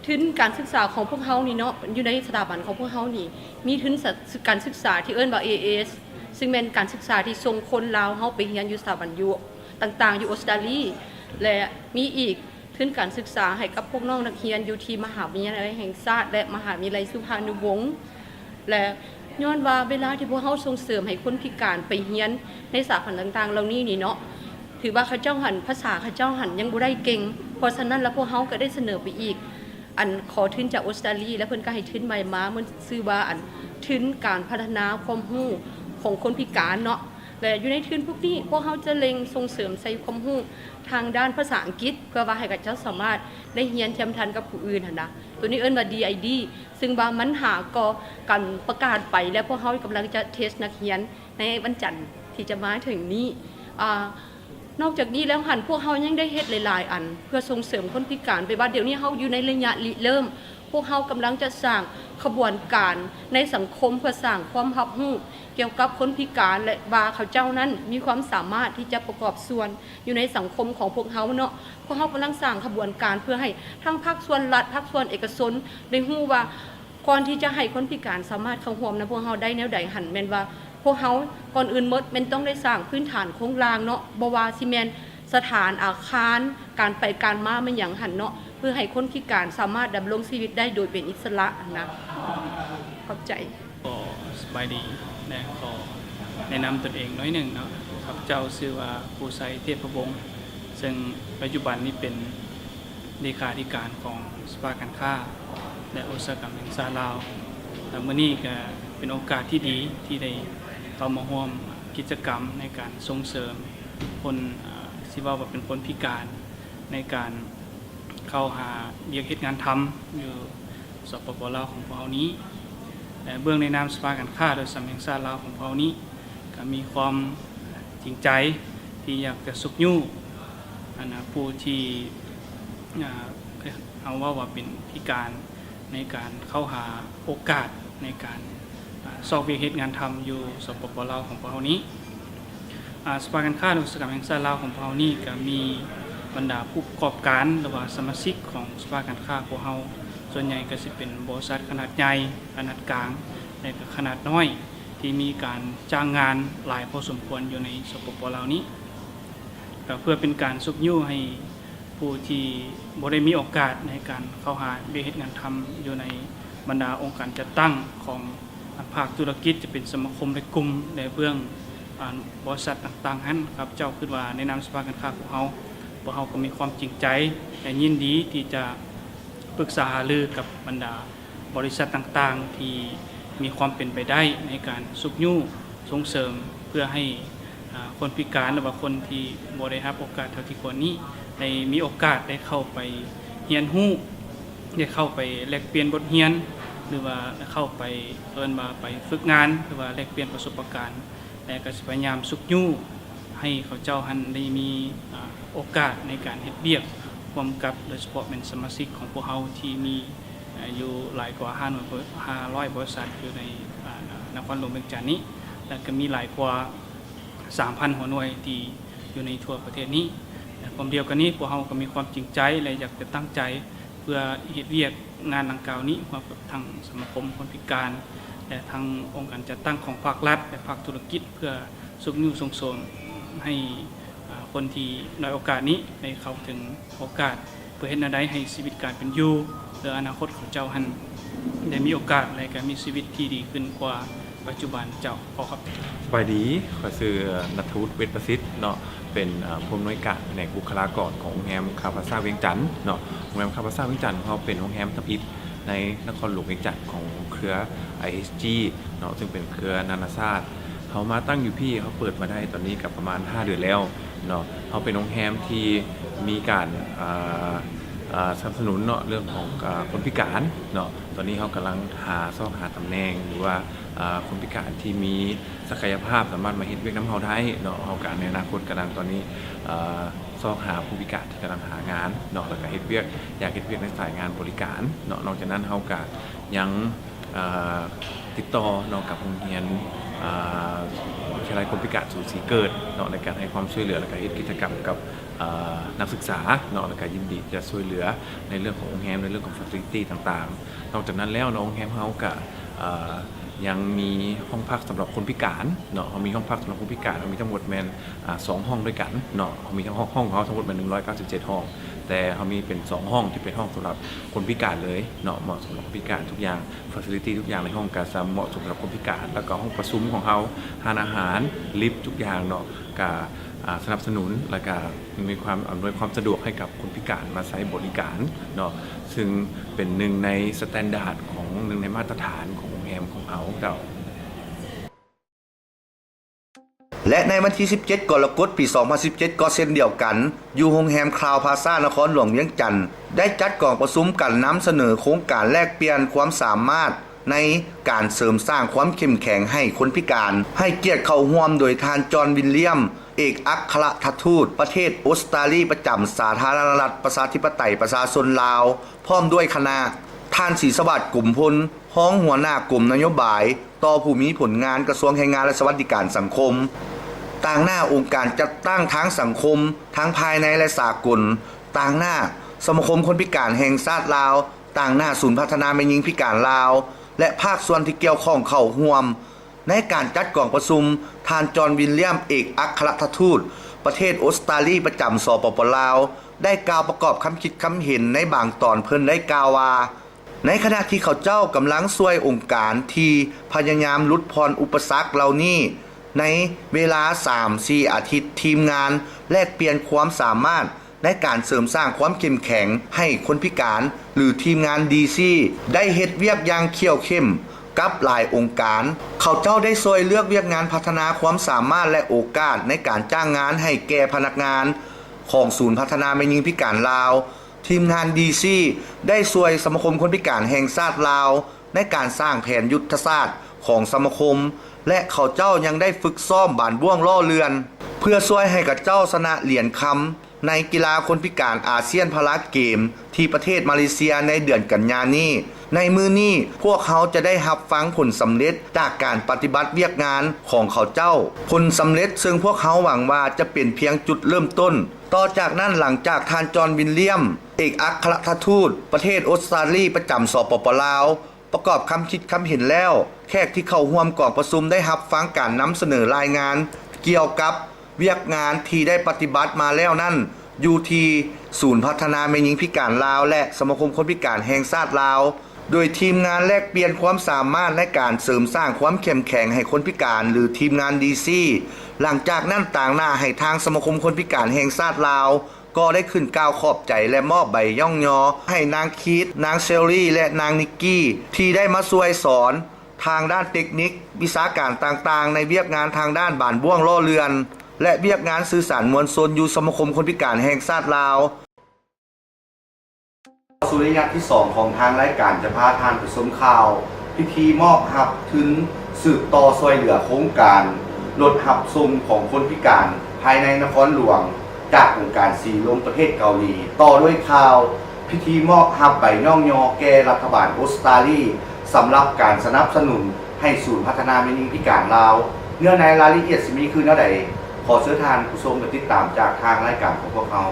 ທຶນການສຶກສາຂອງພວກເຮົານີ້ເນາະ ຢູ່ໃນສະຖາບັນຂອງພວກເຮົານີ້ ມີທຶນສະ ການສຶກສາທີ່ເອີ້ນວ່າ ເອເອສ ຊຶ່ງແມ່ນການສຶກສາທີ່ສົ່ງຄົນລາວເຮົາໄປຮຽນຢູ່ສະຖາບັນຢູ່ ຕ່າງໆ ຢູ່ອົດສະຕາລີ ແລະ ມີອີກທຶນການສຶກສາໃຫ້ກັບພວກນ້ອງນັກຮຽນຢູ່ທີ່ມະຫາວິທະຍາໄລແຫ່ງຊາດ ແລະ ມະຫາວິທະຍາໄລສຸພານຸວົງ ແລະ ຍ້ອນວ່າເວລາທີ່ພວກເຮົາສົ່ງເສີມໃຫ້ຄົນພິການໄປຮຽນໃນສະຖາບັນຕ່າງໆເຫຼົ່ານີ້ນີ້ເນາະ ຖືວ່າເຂົາເຈົ້າຫັ້ນ ພາສາເຂົາເຈົ້າຫັ້ນຍັງບໍ່ໄດ້ເກັ່ງ. ເພາະສະນັ້ນແລ້ວ ພວກເຮົາກໍໄດ້ສະເໜີໄປອີກ ອັນ ຂໍທຶນຈາກອົດສະຕາລີ ແລະ ເພິ່ນກໍໃຫ້ທຶນໃໝ່ມາ ມັນຊື່ວ່າ ອັນ ທຶນການພັດທະນາຄວາມຮູ້ຂອງຄົນພິການເນາະ. ແລະ ຢູ່ໃນທຶນພວກນີ້ ພວກເຮົາຈະເລັ່ງສົ່ງເສີມໃສ່ຄວາມຮູ້ທາງດ້ານພາສາອັງກິດ ເພື່ອວ່າໃຫ້ເຂົາເຈົ້າສາມາດໄດ້ຮຽນທ່ຽມທັນກັບຜູ້ອື່ນຫັ້ນນະ. ໂຕນີ້ເອີ້ນວ່າ ດີໄອດີ ຊຶ່ງວ່າມັນຫາກໍການປະກາດໄປ ແລະ ພວກເຮົາກຳລັງຈະເທສນັກຮຽນໃນວັນຈັນທີ່ຈະມາເຖິງນີ້. ອາ ນອກຈາກນີ້ແລ້ວຫັ້ນ ພວກເຮົາຍັງໄດ້ເຮັດຫຼາຍໆອັນ ເພື່ອສົ່ງເສີມຄົນພິການ ແປວ່າດຽວນີ້ເຮົາຢູ່ໃນໄລຍະລິເລີ່ມ. ພວກເຮົາກຳລັງຈະສ້າງຂະບວນການໃນສັງຄົມ ເພື່ອສ້າງຄວາມຮັບຮູ້ກ່ຽວກັບຄົນພິການ ແລະ ວ່າເຂົາເຈົ້ານັ້ນມີຄວາມສາມາດທີ່ຈະປະກອບສ່ວນຢູ່ໃນສັງຄົມຂອງພວກເຮົາເນາະ. ພວກເຮົາກຳລັງສ້າງຂະບວນການເພື່ອໃຫ້ທັງພາກສ່ວນລັດ, ພາກສ່ວນເອກະຊົນ ໄດ້ຮູ້ວ່າ ກ່ອນທີ່ຈະໃຫ້ຄົນພິການສາມາດເຂົ້າຮ່ວມນຳພວກເຮົາໄດ້ແນວໃດຫັ້ນ ແມ່ນວ່າພວກເຮົາກ່ອນອື່ນໝົດແມ່ນຕ້ອງໄດ້ສ້າງພື້ນຖານໂຄງລ່າງເນາະ, ບໍ່ວ່າຊິແມ່ນສະຖານອາຄານ, ການໄປການມາແມ່ນຫຍັງຫັ້ນເນາະ, ເພື່ອໃຫ້ຄົນພິການສາມາດດຳລົງຊີວິດໄດ້ໂດຍເປັນອິດສະຫຼະນະ. ຂອບໃຈ. ກໍສະບາຍດີ ແລະ ຂໍແນະນຳຕົນເອງໜ້ອຍໜຶ່ງເນາະ. ຂ້າພະເຈົ້າຊື່ວ່າ ພູໄຊ ເທບພະວົງ ເຊິ່ງປັດຈຸບັນນີ້ເປັນ ເລຂາທິການຂອງສະພາການຄ້າ ແລະ ອຸດສາຫະກຳແຫ່ງຊາດລາວ. ແລະ ມື້ນີ້ກໍເປັນໂອກາດທີ່ດີທີ່ໄດ້ເຂົ້າມາຮ່ວມກິດຈະກຳໃນການສົ່ງເສີມຄົນ ເອີ່ ຊິເວົ້າວ່າເປັນຄົນພິການ ໃນການເຂົ້າຫາວຽກເຮັດງານທຳຢູ່ ສປປ ລາວ ຂອງພວກເຮົານີ້. ແລະ ເບື້ອງໃນນາມສະພາການຄ້າ ແລະ ອຸດສາຫະກຳແຫ່ງຊາດລາວຂອງພວກເຮົານີ້ ກໍມີຄວາມຈິງໃຈທີ່ຢາກຈະຊຸກຍູ້ ອັນນະ ຜູ້ທີ່ ອ່າ ເຮົາເວົ້າວ່າເປັນພິການ ໃນການເຂົ້າຫາໂອກາດໃນການ ອ່າ ຊອກວຽກເຮັດງານທຳຢູ່ ສປປ ລາວ ຂອງພວກເຮົານີ້. ອ່າ ສະພາການຄ້າ ແລະ ອຸດສາຫະກຳແຫ່ງຊາດລາວຂອງພວກເຮົານີ້ ກໍມີບັນດາຜູ້ປະກອບການ ຫຼືວ່າສະມາຊິກຂອງສະພາການຄ້າພວກເຮົາ ສ່ວນໃຫຍ່ກໍຊິເປັນບໍລິສັດຂະໜາດໃຫຍ່, ຂະໜາດກາງ ແລະ ກໍຂະໜາດນ້ອຍ ທີ່ມີການຈ້າງງານຫຼາຍພໍສົມຄວນຢູ່ໃນ ສປປ ລາວ ນີ້. ກໍເພື່ອເປັນການຊຸກຍູ້ໃຫ້ຜູ້ທີ່ບໍ່ໄດ້ມີໂອກາດໃນການເຂົ້າຫາວຽກເຮັດງານທຳຢູ່ໃນບັນດາອົງການຈັດຕັ້ງຂອງພາກທຸລະກິດ ຈະເປັນສະມາຄົມ ແລະ ກຸ່ມ ແລະ ເບື້ອງ ອາ ບໍລິສັດຕ່າງໆຫັ້ນ, ຂ້າພະເຈົ້າຄິດວ່າໃນນາມສະພາການຄ້າຂອງເຮົາ, ພວກເຮົາກໍມີຄວາມຈິງໃຈ ແລະ ຍິນດີທີ່ຈະປຶກສາຫາລືກັບບັນດາ ບໍລິສັດຕ່າງໆທີ່ມີຄວາມເປັນໄປໄດ້ໃນການຊຸກຍູ້ສົ່ງເສີມ ເພື່ອໃຫ້ ອາ ຄົນພິການ ຫຼືວ່າຄົນທີ່ບໍ່ໄດ້ຮັບໂອກາດເທົ່າທີ່ຄວນນີ້ ໄດ້ມີໂອກາດໄດ້ເຂົ້າໄປຮຽນຮູ້, ໄດ້ເຂົ້າໄປແລກປ່ຽນບົດຮຽນ ຫຼືວ່າໄດ້ເຂົ້າໄປ ເອີ້ນວ່າໄປຝຶກງານ ຫຼືວ່າແລກປ່ຽນປະສົບປະການ ແລະ ກໍຊິພະຍາຍາມຊຸກຍູ້ໃຫ້ເຂົາເຈົ້າຫັ້ນໄດ້ມີ ອາ ໂອກາດໃນການເຮັດວຽກຮ່ວມກັບ ໂດຍສະເພາະແມ່ນສະມາຊິກຂອງພວກເຮົາທີ່ມີ ອາ ຢູ່ຫຼາຍກວ່າຫ້າຮ້ອຍ ຫ້າຮ້ອຍບໍລິສັດຢູ່ໃນ ອາ ນະຄອນຫຼວງວຽງຈັນນີ້ ແລະ ກໍມີຫຼາຍກວ່າສາມພັນຫົວໜ່ວຍທີ່ຢູ່ໃນທົ່ວປະເທດນີ້. ແລະ ພ້ອມດຽວກັນນີ້ ພວກເຮົາກໍມີຄວາມຈິງໃຈ ແລະ ຢາກຈະຕັ້ງໃຈ ເພື່ອເຮັດວຽກງານດັ່ງກ່າວນີ້ ຮ່ວມກັບທາງສະມາຄົມຄົນພິການ ແລະ ທາງອົງການຈັດຕັ້ງຂອງພາກລັດ ແລະ ພາກທຸລະກິດ ເພື່ອຊຸກຍູ້ສົ່ງເສີມໃຫ້ ອາ ຄົນທີ່ດ້ອຍໂອກາດນີ້ໄດ້ເຂົ້າເຖິງໂອກາດ ເພື່ອເຮັດແນວໃດໃຫ້ຊີວິດການເປັນຢູ່ ແລະ ອະນາຄົດຂອງເຈົ້າຫັ້ນໄດ້ມີໂອກາດ ແລະ ການມີຊີວິດທີ່ດີຂຶ້ນກວ່າ ປັດຈຸບັນເຈົ້າ. ຂໍຂອບໃຈ. ສະບາຍດີ, ຂ້ອຍຊື່ ນັດທະວຸດ ເວດປະສິດ ເນາະ, ເປັນ ເອີ່ ຜູ້ອຳນວຍການພະແນກບຸກຄະລາກອນຂອງໂຮງແຮມຄາວພາຊາວຽງຈັນເນາະ. ໂຮງແຮມຄາວພາຊາວຽງຈັນຂອງເຮົາເປັນໂຮງແຮມທຳອິດໃນນະຄອນຫຼວງວຽງຈັນຂອງເຄືອ ໄອເອັສຈີ ເນາະ, ເຊິ່ງເປັນເຄືອນານາຊາດ. ເຮົາມາຕັ້ງຢູ່ພີ້ ເຮົາເປີດມາໄດ້ຕອນນີ້ກໍປະມານຫ້າເດືອນແລ້ວເນາະ. ເຮົາເປັນໂຮງແຮມທີ່ມີການ ເອີ່ ເອີ່ ສະໜັບສະໜູນເນາະ ເລື່ອງຂອງ ເອີ່ ຄົນພິການເນາະ. ຕອນນີ້ເຮົາກຳລັງຫາ ຊອກຫາຕຳແໜ່ງ ຫຼືວ່າ ອາ ຄົນພິການທີ່ມີສັກກະຍະພາບສາມາດມາເຮັດວຽກນຳເຮົາໄດ້ເນາະ. ເຮົາກໍໃນອະນາຄົດກຳລັງ ຕອນນີ້ ອາ ຊອກຫາຜູ້ພິການທີ່ກຳລັງຫາງານເນາະ ແລ້ວກໍເຮັດວຽກ ຢາກເຮັດວຽກໃນສາຍງານບໍລິການເນາະ. ນອກຈາກນັ້ນເຮົາກໍຍັງ ອາ ຕິດຕໍ່ເນາະ ກັບໂຮງຮຽນ ອາ ວິທະຍາໄລຄົນພິການສູນສີເກີດເນາະ ໃນການໃຫ້ຄວາມຊ່ວຍເຫຼືອ ແລ້ວກໍເຮັດກິດຈະກຳກັບ ອາ ນັກສຶກສາເນາະ ແລ້ວກໍຍິນດີຈະຊ່ວຍເຫຼືອໃນເລື່ອງຂອງໂຮງແຮມ ໃນເລື່ອງຂອງ facility ຕ່າງໆ. ນອກຈາກນັ້ນແລ້ວເນາະ ໂຮງແຮມເຮົາກໍ ອາ ຍັງມີຫ້ອງພັກສຳລັບຄົນພິການເນາະ. ເຮົາມີຫ້ອງພັກສຳລັບຄົນພິການ ເຮົາມີທັງໝົດແມ່ນ ອາ ສອງຫ້ອງດ້ວຍກັນເນາະ. ເຮົາມີທັງຫ້ອງ ຫ້ອງເຮົາທັງໝົດແມ່ນໜຶ່ງຮ້ອຍເກົ້າສິບເຈັດຫ້ອງ ແຕ່ເຮົາມີເປັນສອງຫ້ອງທີ່ເປັນຫ້ອງສຳລັບຄົນພິການເລີຍເນາະ. ເໝາະສຳລັບຄົນພິການທຸກຢ່າງ facility ທຸກຢ່າງໃນຫ້ອງກໍສາມາດເໝາະສົມສຳລັບຄົນພິການ. ແລ້ວກໍຫ້ອງປະຊຸມຂອງເຮົາ, ຮ້ານອາຫານ, ລິບ ທຸກຢ່າງເນາະ ກໍ ອາ ສະໜັບສະໜູນ ແລ້ວກໍ ມີຄວາມອຳນວຍຄວາມສະດວກໃຫ້ກັບຄົນພິການມາໃຊ້ບໍລິການເນາະ, ຊຶ່ງເປັນໜຶ່ງໃນ standard ຂອງ ໜຶ່ງໃນມາດຕະຖານຂອງໂຮງແຮມຂອງເຮົາເຈົ້າ. ແລະ ໃນວັນທີສິບເຈັດ ກໍລະກົດ ປີສອງພັນສິບເຈັດ ກໍເຊັ່ນດຽວກັນ, ຢູ່ໂຮງແຮມຄຣາວພາຊາ ນະຄອນຫຼວງວຽງຈັນ ໄດ້ຈັດກອງປະຊຸມການນຳສະເໜີໂຄງການແລກປ່ຽນຄວາມສາມາດ ໃນການເສີມສ້າງຄວາມເຂັ້ມແຂງໃຫ້ຄົນພິການ, ໃຫ້ກຽດເຂົ້າຮ່ວມໂດຍທ່ານ ຈອນ ວິນລຽມ ເອກອັກຄະລັດທູດປະເທດອົດສະຕາລີປະຈຳສາທາລະນະລັດ ປະຊາທິປະໄຕ ປະຊາຊົນລາວ ພ້ອມດ້ວຍຄະນະ, ທ່ານ ສີສະຫວາດ ກົມພົນ ຮອງຫົວໜ້າກົມນະໂຍບາຍຕໍ່ຜູ້ມີຜົນງານ ກະຊວງແຮງງານ ແລະ ສະຫວັດດີການສັງຄົມ, ຕາງໜ້າອົງການຈັດຕັ້ງທາງສັງຄົມ ທັງພາຍໃນ ແລະ ສາກົນ, ຕາງໜ້າສະມາຄົມຄົນພິການແຫ່ງຊາດລາວ, ຕາງໜ້າສູນພັດທະນາແມ່ຍິງພິການລາວ ແລະ ພາກສ່ວນທີ່ກ່ຽວຂ້ອງເຂົ້າຮ່ວມ. ໃນການຈັດກອງປະຊຸມ, ທ່ານ ຈອນ ວິນລຽມ ເອກອັກຄະລັດທູດປະເທດອົດສະຕາລີປະຈຳ ສປປ ລາວ ໄດ້ກ່າວປະກອບຄຳຄິດຄຳເຫັນໃນບາງຕອນ. ເພິ່ນໄດ້ກ່າວວ່າ, ໃນຂະນະທີ່ເຂົາເຈົ້າກຳລັງຊ່ວຍອົງການທີ່ພະຍາຍາມຫຼຸດຜ່ອນອຸປະສັກເຫຼົ່ານີ້, ໃນເວລາສາມສີ່ອາທິດ, ທີມງານແລກປ່ຽນຄວາມສາມາດ ໃນການເສີມສ້າງຄວາມເຂັ້ມແຂງໃຫ້ຄົນພິການ ຫຼື ທີມງານ ດີຊີ ໄດ້ເຮັດວຽກຢ່າງເຂົ້ມງວດກັບຫຼາຍອົງການ. ເຂົາເຈົ້າໄດ້ຊ່ວຍເລືອກວຽກງານພັດທະນາຄວາມສາມາດ ແລະ ໂອກາດໃນການຈ້າງງານໃຫ້ແກ່ພະນັກງານຂອງສູນພັດທະນາແມ່ຍິງພິການລາວ. ທີມງານ ດີຊີ ໄດ້ຊ່ວຍສະມາຄົມຄົນພິການແຫ່ງຊາດລາວ ໃນການສ້າງແຜນຍຸດທະສາດຂອງສະມາຄົມ ແລະ ເຂົາເຈົ້າຍັງໄດ້ຝຶກຊ້ອມບານບ້ວງຫຼໍ່ເລື່ອນ ເພື່ອຊ່ວຍໃຫ້ເຂົາເຈົ້າຊະນະຫຼຽນຄຳໃນກິລາຄົນພິການອາຊຽນພາລາເກມທີ່ປະເທດມາເລເຊຍໃນເດືອນກັນຍານີ້. ໃນມື້ນີ້ ພວກເຮົາຈະໄດ້ຮັບຟັງຜົນສຳເລັດຈາກການປະຕິບັດວຽກງານຂອງເຂົາເຈົ້າ. ຜົນສຳເລັດເຊິ່ງພວກເຮົາຫວັງວ່າຈະເປັນພຽງຈຸດເລີ່ມຕົ້ນ. ຕໍ່ຈາກນັ້ນ, ຫຼັງຈາກທ່ານ ຈອນ ວິນລຽມ ເອກອັກຄະລັດຖະທູດປະເທດອົດສະຕາລີປະຈຳ ສປປ ລາວ ປະກອບຄຳຄິດຄຳເຫັນແລ້ວ, ແຂກທີ່ເຂົ້າຮ່ວມກອງປະຊຸມໄດ້ຮັບຟັງການນຳສະເໜີລາຍງານກ່ຽວກັບວຽກງານທີ່ໄດ້ປະຕິບັດມາແລ້ວນັ້ນ ຢູ່ທີ່ສູນພັດທະນາແມ່ຍິງພິການລາວ ແລະ ສະມາຄົມຄົນພິການແຫ່ງຊາດລາວ, ໂດຍທີມງານແລກປ່ຽນຄວາມສາມາດໃນການເສີມສ້າງຄວາມເຂັ້ມແຂງໃຫ້ຄົນພິການ ຫຼື ທີມງານ ດີຊີ. ຫຼັງຈາກນັ້ນ, ຕາງໜ້າໃຫ້ທາງສະມາຄົມຄົນພິການແຫ່ງຊາດລາວ ກໍໄດ້ຂຶ້ນກ່າວຂອບໃຈ ແລະ ມອບໃບຍ້ອງຍໍໃຫ້ນາງຄີດ, ນາງເຊລລີ ແລະ ນາງນິກກີ ທີ່ໄດ້ມາຊ່ວຍສອນທາງດ້ານເຕັກນິກ, ວິຊາການຕ່າງໆ ໃນວຽກງານທາງດ້ານບານບ້ວງຫຼໍ່ເລື່ອນ ແລະ ວຽກງານສື່ສານມວນຊົນຢູ່ສະມາຄົມຄົນພິການແຫ່ງຊາດລາວ. ເຂົ້າສູ່ໄລຍະທີສອງຂອງທາງລາຍການຈະພາທ່ານໄປຊົມຂ່າວ ພິທີມອບຮັບທຶນສືບຕໍ່ຊ່ວຍເຫຼືອໂຄງການລົດຮັບສົ່ງຂອງຄົນພິການພາຍໃນນະຄອນຫຼວງ ຈາກອົງການສີລົມປະເທດເກົາຫຼີ, ຕໍ່ດ້ວຍຂ່າວພິທີມອບຮັບໃບຍ້ອງຍໍແກ່ລັດຖະບານອົດສະຕາລີ ສຳລັບການສະໜັບສະໜູນໃຫ້ສູນພັດທະນາແມ່ຍິງພິການລາວ. ເນື້ອໃນລາຍລະອຽດຊິມີຄືແນວໃດ, ຂໍເຊີນທ່ານຜູ້ຊົມໄປຕິດຕາມຈາກທາງລາຍການຂອງພວກເຮົາ.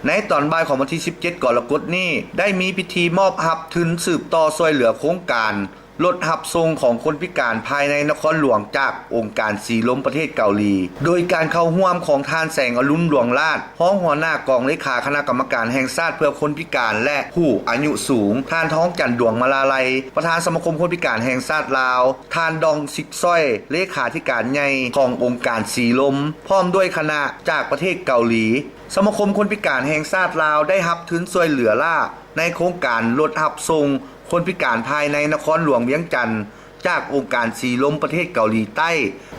ໃນຕອນບ່າຍຂອງວັນທີສິບເຈັດ ກໍລະກົດນີ້ ໄດ້ມີພິທີມອບຮັບທຶນສືບຕໍ່ຊ່ວຍເຫຼືອໂຄງການລົດຮັບສົ່ງຂອງຄົນພິການພາຍໃນນະຄອນຫຼວງ ຈາກອົງການສີລົມປະເທດເກົາຫຼີ, ໂດຍການເຂົ້າຮ່ວມຂອງທ່ານ ແສງອະລຸນ ຫຼວງລາດ ຮອງຫົວໜ້າກອງເລຂາຄະນະກຳມະການແຫ່ງຊາດເພື່ອຄົນພິການ ແລະ ຜູ້ອາຍຸສູງ, ທ່ານ ທອງຈັນ ດວງມາລາໄລ ປະທານສະມາຄົມຄົນພິການແຫ່ງຊາດລາວ, ທ່ານ ດອງ ສິກຊອຍ ເລຂາທິການໃຫຍ່ຂອງອົງການສີລົມ ພ້ອມດ້ວຍຄະນະຈາກປະເທດເກົາຫຼີ. ສະມາຄົມຄົນພິການແຫ່ງຊາດລາວໄດ້ຮັບທຶນຊ່ວຍເຫຼືອລ້າໃນໂຄງການລົດຮັບສົ່ງຄົນພິການພາຍໃນນະຄອນຫຼວງວຽງຈັນ ຈາກອົງການສີລົມປະເທດເກົາຫຼີໃຕ້.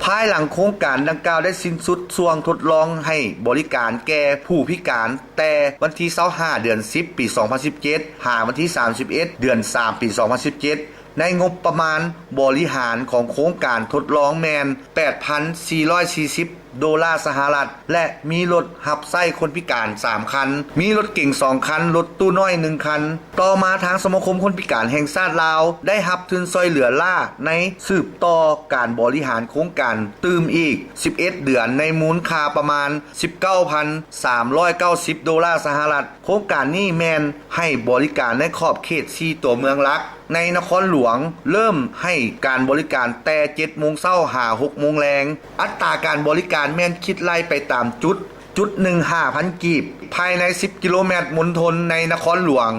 ພາຍຫຼັງໂຄງການດັ່ງກ່າວໄດ້ສິ້ນສຸດຊ່ວງທົດລອງໃຫ້ບໍລິການແກ່ຜູ້ພິການ ແຕ່ວັນທີຊາວຫ້າ ເດືອນສິບ ປີສອງພັນສິບເຈັດ ຫາວັນທີສາມສິບເອັດ ເດືອນສາມ ປີສອງພັນສິບເຈັດ ໃນງົບປະມານບໍລິຫານຂອງໂຄງການທົດລອງແມ່ນ ແປດພັນສີ່ຮ້ອຍສີ່ສິບ ໂດລາສະຫະລັດ ແລະ ມີລົດຮັບໃຊ້ຄົນພິການສາມຄັນ, ມີລົດເກັງສອງຄັນ, ລົດຕູ້ນ້ອຍໜຶ່ງຄັນ. ຕໍ່ມາທາງສະມາຄົມຄົນພິການແຫ່ງຊາດລາວ ໄດ້ຮັບທຶນຊ່ວຍເຫຼືອລ້າໃນສືບຕໍ່ການບໍລິຫານໂຄງການຕື່ມອີກສິບເອັດເດືອນ ໃນມູນຄ່າປະມານສິບເກົ້າພັນສາມຮ້ອຍເກົ້າສິບໂດລາສະຫະລັດ. ໂຄງການນີ້ແມ່ນໃຫ້ບໍລິການໃນຂອບເຂດສີ່ຕົວເມືອງຫຼັກໃນນະຄອນຫຼວງ, ເລີ່ມໃຫ້ການບໍລິການແຕ່ເຈັດໂມງເຊົ້າຫາຫົກໂມງແລງ. ອັດຕາການບໍລິການແມ່ນຄິດໄລ່ໄປຕາມຈຸດ, ຈຸດໜຶ່ງຫ້າພັນກີບ, ພາຍໃນສິບກິໂລແມັດມົນທົນໃນນະຄອນຫຼວງ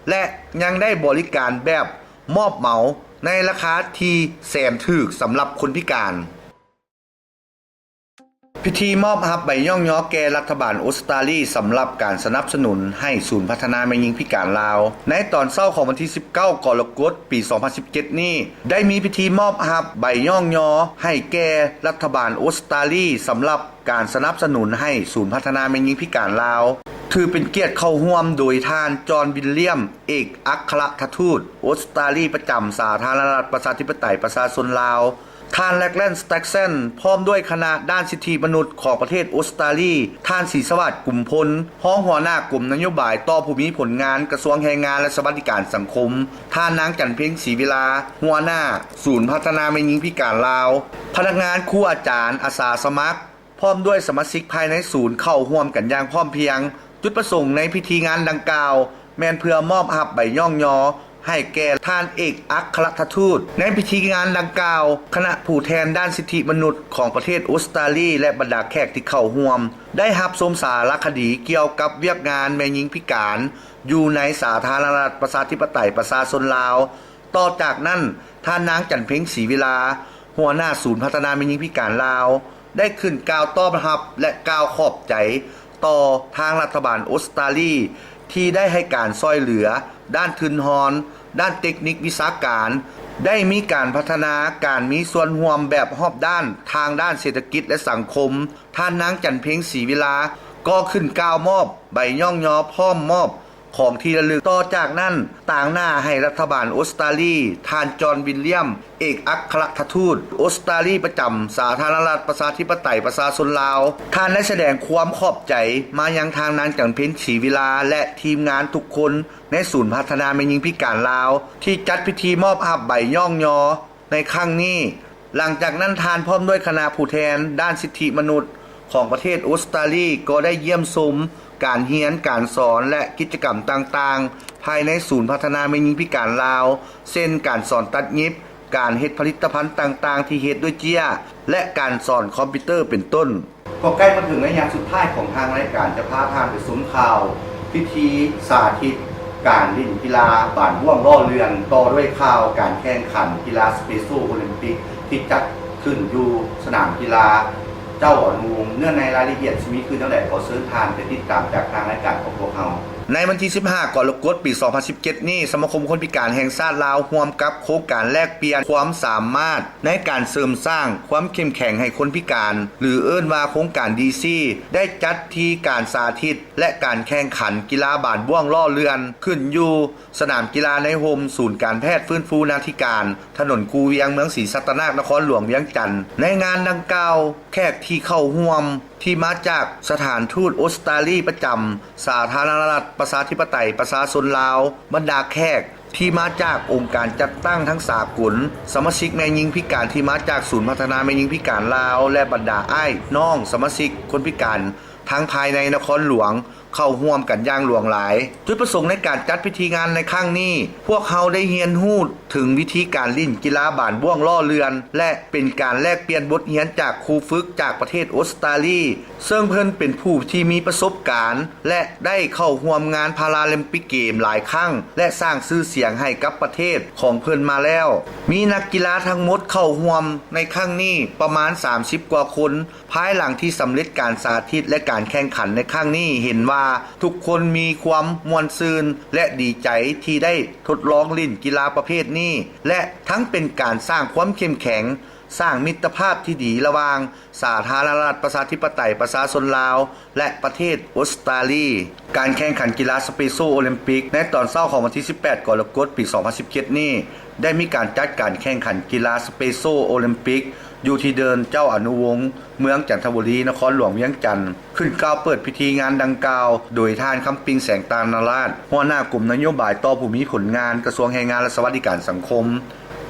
ແລະ ຍັງໄດ້ບໍລິການແບບມອບເໝົາໃນລາຄາທີ່ແສນຖືກສຳລັບຄົນພິການ. ພິທີມອບຮັບໃບຍ້ອງຍໍແກ່ລັດຖະບານອົດສະຕາລີ ສຳລັບການສະໜັບສະໜູນໃຫ້ສູນພັດທະນາແມ່ຍິງພິການລາວ. ໃນຕອນເຊົ້າຂອງວັນທີສິບເກົ້າ ກໍລະກົດ ປີສອງພັນສິບເຈັດນີ້ ໄດ້ມີພິທີມອບຮັບໃບຍ້ອງຍໍໃຫ້ແກ່ລັດຖະບານອົດສະຕາລີ ສຳລັບການສະໜັບສະໜູນໃຫ້ສູນພັດທະນາແມ່ຍິງພິການລາວ. ຖືເປັນກຽດເຂົ້າຮ່ວມໂດຍທ່ານ ຈອນ ວິນລຽມ ເອກອັກຄະລັດຖະທູດອົດສະຕາລີປະຈຳສາທາລະນະລັດປະຊາທິປະໄຕປະຊາຊົນລາວ. ທ່ານ ແລັກແລນ ສະແຕັກເຊັນ ພ້ອມດ້ວຍຄະນະດ້ານສິດທິມະນຸດຂອງປະເທດອົດສະຕາລີ, ທ່ານ ສີສະຫວາດ ກຸມພົນ ຮອງຫົວໜ້າກົມນະໂຍບາຍຕໍ່ຜູ້ມີຜົນງານ ກະຊວງແຮງງານ ແລະ ສະຫວັດດີການສັງຄົມ, ທ່ານ ນາງ ຈັນເພັງ ສີວິລາ ຫົວໜ້າສູນພັດທະນາແມ່ຍິງພິການລາວ, ພະນັກງານ, ຄູອາຈານ, ອາສາສະໝັກ ພ້ອມດ້ວຍສະມາຊິກພາຍໃນສູນເຂົ້າຮ່ວມກັນຢ່າງພ້ອມພຽງ. ຈຸດປະສົງໃນພິທີງານດັ່ງກ່າວ ແມ່ນເພື່ອມອບຮັບໃບຍ້ອງຍໍໃຫ້ແກ່ທ່ານເອກອັກຄະລັດຖະທູດ. ໃນພິທີງານດັ່ງກ່າວ, ຄະນະຜູ້ແທນດ້ານສິດທິມະນຸດຂອງປະເທດອົດສະຕາລີ ແລະ ບັນດາແຂກທີ່ເຂົ້າຮ່ວມ ໄດ້ຮັບຊົມສາລະຄະດີກ່ຽວກັບວຽກງານແມ່ຍິງພິການຢູ່ໃນສາທາລະນະລັດປະຊາທິປະໄຕປະຊາຊົນລາວ. ຕໍ່ຈາກນັ້ນ, ທ່ານນາງ ຈັນເພັງ ສີວິລາ ຫົວໜ້າສູນພັດທະນາແມ່ຍິງພິການລາວ ໄດ້ຂຶ້ນກ່າວຕອບຮັບ ແລະ ກ່າວຂອບໃຈຕໍ່ທາງລັດຖະບານອົດສະຕາລີ ທີ່ໄດ້ໃຫ້ການຊ່ອຍເຫຼືອດ້ານທຶນຮອນ, ດ້ານເຕັກນິກວິຊາການ, ໄດ້ມີການພັດທະນາການມີສ່ວນຮ່ວມແບບຮອບດ້ານທາງດ້ານເສດຖະກິດ ແລະ ສັງຄົມ. ທ່ານນາງ ຈັນເພັງ ສີວິລາ ກໍຂຶ້ນກ່າວມອບໃບຍ້ອງຍໍ ພ້ອມມອບ ຂອງທີ່ລະລຶກ. ຕໍ່ຈາກນັ້ນ, ຕາງໜ້າໃຫ້ລັດຖະບານອົດສະຕາລີ, ທ່ານ ຈອນ ວິນລຽມ ເອກອັກຄະລັດຖະທູດອົດສະຕາລີປະຈຳສາທາລະນະລັດປະຊາທິປະໄຕປະຊາຊົນລາວ, ທ່ານໄດ້ສະແດງຄວາມຂອບໃຈມາຍັງທາງນາງ ຈັນເພັງ ສີວິລາ ແລະ ທີມງານທຸກຄົນໃນສູນພັດທະນາແມ່ຍິງພິການລາວ ທີ່ຈັດພິທີມອບຮັບໃບຍ້ອງຍໍ ໃນຄັ້ງນີ້. ຫຼັງຈາກນັ້ນ, ທ່ານພ້ອມດ້ວຍຄະນະຜູ້ແທນດ້ານສິດທິມະນຸດຂອງປະເທດອົດສະຕາລີ ກໍໄດ້ຢ້ຽມຊົມການຮຽນການສອນ ແລະ ກິດຈະກຳຕ່າງໆ ພາຍໃນສູນພັດທະນາແມ່ຍິງພິການລາວ, ເຊັ່ນ ການສອນຕັດຫຍິບ, ການເຮັດຜະລິດຕະພັນຕ່າງໆທີ່ເຮັດດ້ວຍເຈ້ຍ ແລະ ການສອນຄອມພິວເຕີເປັນຕົ້ນ. ກໍໃກ້ມາເຖິງໄລຍະສຸດທ້າຍຂອງທາງລາຍການ ຈະພາທ່ານໄປຊົມຂ່າວພິທີສາທິດການຫຼິ້ນກິລາບານບ້ວງລໍ້ເລື່ອນ, ຕໍ່ດ້ວຍຂ່າວການແຂ່ງຂັນກິລາສະເປໂຊໂອລິມປິກ ທີ່ຈັດຂຶ້ນຢູ່ສະໜາມກິລາເຈົ້າອະນຸວົງ. ເນື້ອໃນລາຍລະອຽດຊິມີຄືແນວໃດ, ຂໍເຊີນທ່ານໄປຕິດຕາມຈາກທາງລາຍການຂອງພວກເຮົາ. ໃນວັນທີສິບຫ້າ ກໍລະກົດ ປີສອງພັນສິບເຈັດນີ້, ສະມາຄົມຄົນພິການແຫ່ງຊາດລາວ ຮ່ວມກັບໂຄງການແລກປ່ຽນຄວາມສາມາດ ໃນການເສີມສ້າງຄວາມເຂັ້ມແຂງໃຫ້ຄົນພິການ ຫຼື ເອີ້ນວ່າໂຄງການ ດີຊີ ໄດ້ຈັດທີ່ການສາທິດ ແລະ ການແຂ່ງຂັນກິລາບານບ້ວງລໍ້ເລື່ອນ ຂຶ້ນຢູ່ສະໜາມກິລາໃນຮົ່ມສູນການແພດຟື້ນຟູນາທິການ ຖະໜົນຄູວຽງ ເມືອງສີສັດຕະນາກ ນະຄອນຫຼວງວຽງຈັນ. ໃນງານດັ່ງກ່າວ, ແຂກທີ່ເຂົ້າຮ່ວມ ທີ່ມາຈາກສະຖານທູດອົດສະຕາລີປະຈຳສາທາລະນະລັດປະຊາທິປະໄຕປະຊາຊົນລາວ, ບັນດາແຂກ ທີ່ມາຈາກອົງການຈັດຕັ້ງທັງສາກົນ, ສະມາຊິກແມ່ຍິງພິການທີ່ມາຈາກສູນພັດທະນາແມ່ຍິງພິການລາວ ແລະ ບັນດາອ້າຍນ້ອງສະມາຊິກຄົນພິການທັງພາຍໃນນະຄອນຫຼວງ ເຂົ້າຮ່ວມກັນຢ່າງຫຼວງຫຼາຍ. ຈຸດປະສົງໃນການຈັດພິທີງານໃນຄັ້ງນີ້, ພວກເຮົາໄດ້ຮຽນຮູ້ເຖິງວິທີການຫຼິ້ນກິລາບານບ້ວງລໍ້ເລື່ອນ ແລະ ເປັນການແລກປ່ຽນບົດຮຽນຈາກຄູຝຶກຈາກປະເທດອົດສະຕາລີ, ເຊິ່ງເພິ່ນເປັນຜູ້ທີ່ມີປະສົບການ ແລະ ໄດ້ເຂົ້າຮ່ວມງານພາລາລິມປິກເກມຫຼາຍຄັ້ງ ແລະ ສ້າງຊື່ສຽງໃຫ້ກັບປະເທດຂອງເພິ່ນມາແລ້ວ. ມີນັກກິລາທັງໝົດເຂົ້າຮ່ວມໃນຄັ້ງນີ້ປະມານສາມສິບກວ່າຄົນ. ພາຍຫຼັງທີ່ສຳເລັດການສາທິດ ແລະ ການແຂ່ງຂັນໃນຄັ້ງນີ້, ເຫັນວ່າທຸກຄົນມີຄວາມມ່ວນຊື່ນ ແລະ ດີໃຈທີ່ໄດ້ທົດລອງຫຼິ້ນກິລາປະເພດນີ້ ແລະ ທັງເປັນການສ້າງຄວາມເຂັ້ມແຂງ, ສ້າງມິດຕະພາບທີ່ດີລະຫວ່າງ ສາທາລະນະລັດປະຊາທິປະໄຕປະຊາຊົນລາວ ແລະ ປະເທດອົດສະຕາລີ. ການແຂ່ງຂັນກິລາສະເປໂຊໂອລິມປິກໃນຕອນເຊົ້າຂອງວັນທີສິບແປດ ກໍລະກົດ ປີສອງພັນສິບເຈັດນີ້ ໄດ້ມີການຈັດການແຂ່ງຂັນກິລາສະເປໂຊໂອລິມປິກ ຢູ່ທີ່ເດີ່ນເຈົ້າອະນຸວົງເມືອງຈັນທະບູລີ ນະຄອນຫຼວງວຽງຈັນ. ຂຶ້ນກ່າວເປີດພິທີງານດັ່ງກ່າວ ໂດຍທ່ານ ຄຳປິງ ແສງຕານນະລາດ ຫົວໜ້າກົມນະໂຍບາຍຕໍ່ຜູ້ມີຜົນງານ ກະຊວງແຮງງານ ແລະ ສະຫວັດດີການສັງຄົມ